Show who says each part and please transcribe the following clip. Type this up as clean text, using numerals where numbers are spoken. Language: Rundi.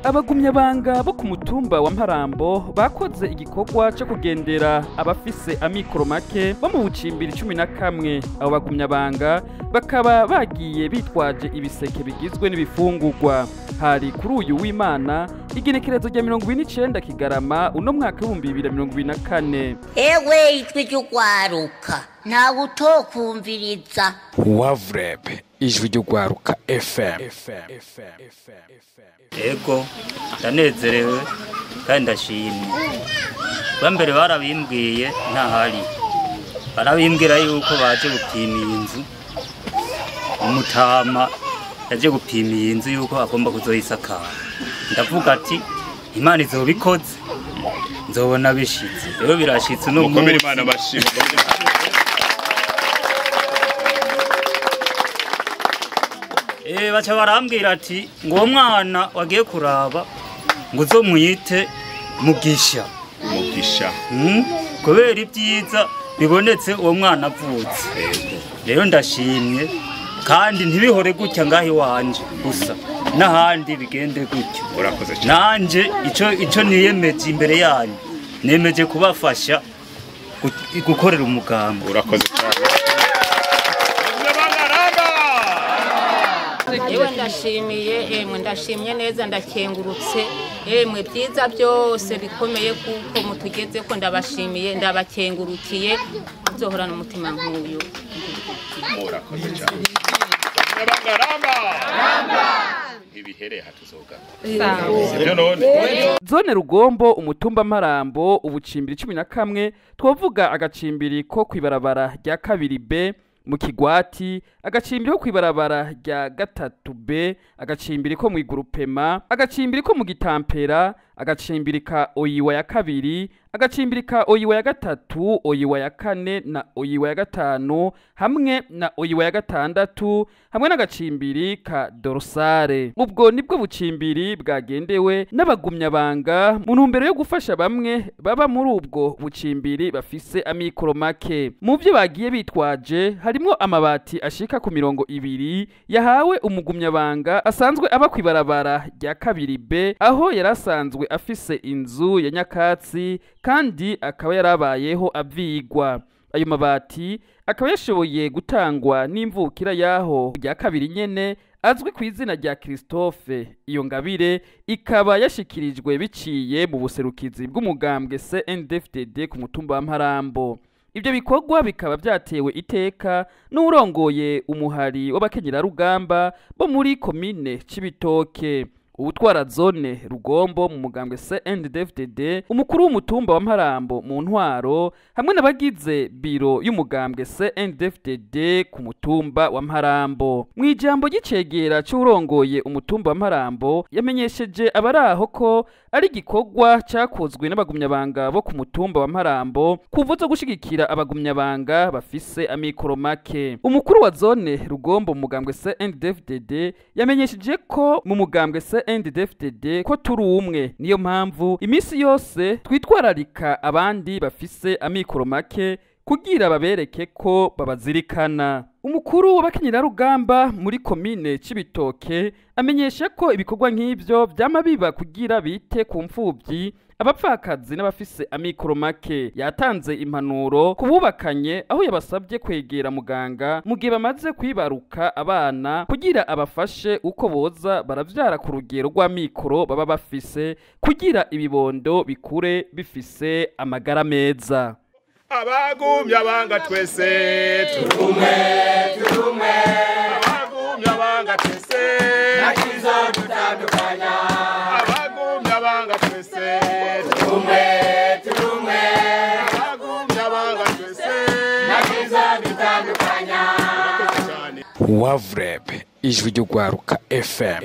Speaker 1: Abagumyabanga bo ku mutumba wa Mparambo bakoze igikorwa cyo kugendera abafise amikoro make bo mu bucimbiri 11. Abo bagumyabanga bakaba bagiye bitwaje ibiseke bigizwe n'ibifungurwa. Hari kuri uyu w'Imana igenekerezo rya 29 Kigarama uno mwaka 2024.
Speaker 2: Ewe ijwi ry'ugwaruka ntawe utokumviriza.
Speaker 3: Wavreb, ijwi ry'ugwaruka FM.
Speaker 4: Ego ndanezerewe kandi ndashimye. Bambere barabimbwiye ntahari, barabimbwira yuko baje gupima iyi nzu. Umutama yaje gupima iyi nzu yuko agomba kuzoyisakara. Ndavuga ati Imana izobikoze nzobona bishitse. Rero birashitse no
Speaker 5: mukomere Imana bashimwe.
Speaker 4: Baca barambwira ati ngo mwana wagiye kuraba ngo uzomwite Mugisha.
Speaker 5: Mugisha.
Speaker 4: Kubera ibyiza bibonetse uwo mwana avutse. Rero ndashimye kandi ntibihore gutya ngaho iwanje gusa, n'ahandi bigende gutyo.
Speaker 5: Urakoze cyane.
Speaker 4: Nanje ico niyemeje imbere yanyu, nemeje kubafasha gukorera umugambi.
Speaker 5: Urakoze cyane.
Speaker 6: Ewe ndashimiye, emwe ndashimye neza, ndakengurutse, emwe byiza byose bikomeye kuko mutugeze ko ndabashimiye, ndabakengurukiye, nzohorana umutima nk'uyu.
Speaker 5: Murakoze cyane. Ramba ramba. Ibihere hatuzoga.
Speaker 1: Zone Rugombo, umutumba Mparambo, ubucimbiri 11, twovuga agacimbiri ko kwibarabara rya 2B mu Kigwati, agacimbiri ko kwibarabara rya 3B, agacimbiri ko mu Igurupema, agacimbiri ko mu Gitampera, agacimbiri ka Oyiwa ya 2, agacimbiri ka Oyiwa ya 3, Oyiwa ya 4 na Oyiwa ya 5 hamwe na Oyiwa ya 6 hamwe n'agacimbiri ka Dorsale. Ubwo nibwo bucimbiri bwagendewe n'abagumyabanga mu ntumbero yo gufasha bamwe baba muri ubwo bucimbiri bafise amikoro make. Mu byo bagiye bitwaje harimo amabati ashika ku 20 yahawe umugumyabanga asanzwe aba kwibarabara rya 2B, aho yarasanzwe afise inzu ya nyakatsi kandi akaba yarabayeho avigwa. Ayo mabati akaba yashoboye gutangwa n'imvukira yaho rya 2 nyene azwi ku izina rya Christophe. Iyo ngabire ikaba yashikirijwe biciye mu buserukizi bw'umugambwe CNDD-FDD ku mutumba wa Mparambo. Ibyo bikorwa bikaba byatewe iteka n'urongoye umuhari w'abakenyerarugamba bo muri komine Cibitoke, ubutwara zone Rugombo mu mugambwe CNDD-FDD, umukuru w'umutumba wa Mparambo mu ntwaro hamwe n'abagize biro y'umugambwe CNDD-FDD ku mutumba wa Mparambo. Mu ijambo ry'icegera c'urongoye umutumba wa Mparambo yamenyesheje abaraho ko ari igikorwa cakozwe n'abagumyabanga bo ku mutumba wa Mparambo kuva zo gushigikira abagumyabanga bafise amikoro make. Umukuru wa zone Rugombo mu mugambwe CNDD-FDD yamenyesheje ko mu mugambwe CNDD-FDD ko turi umwe, niyo mpamvu imisi yose twitwararika abandi bafise amikoro make kugira babereke ko babazirikana. Umukuru w'abakenyerarugamba muri komine Cibitoke amenyesha ko ibikorwa nk'ivyo vyama biba kugira bite ku mfuvyi, abapfakazi n'abafise amikoro make. Yatanze impanuro kububakanye aho yabasabye kwegera muganga mu gihe bamaze kwibaruka abana kugira abafashe uko boza baravyara ku rugero rw'amikoro baba bafise kugira ibibondo bikure bifise amagara meza.
Speaker 5: Abagumya banga twese turumwe turumwe, abagumya banga twese nakizo dutandukanya, abagumya banga twese turumwe turumwe, abagumya banga twese nakizo dutandukanya.
Speaker 3: Wavreb, ijwi ry'ugwaruka FM.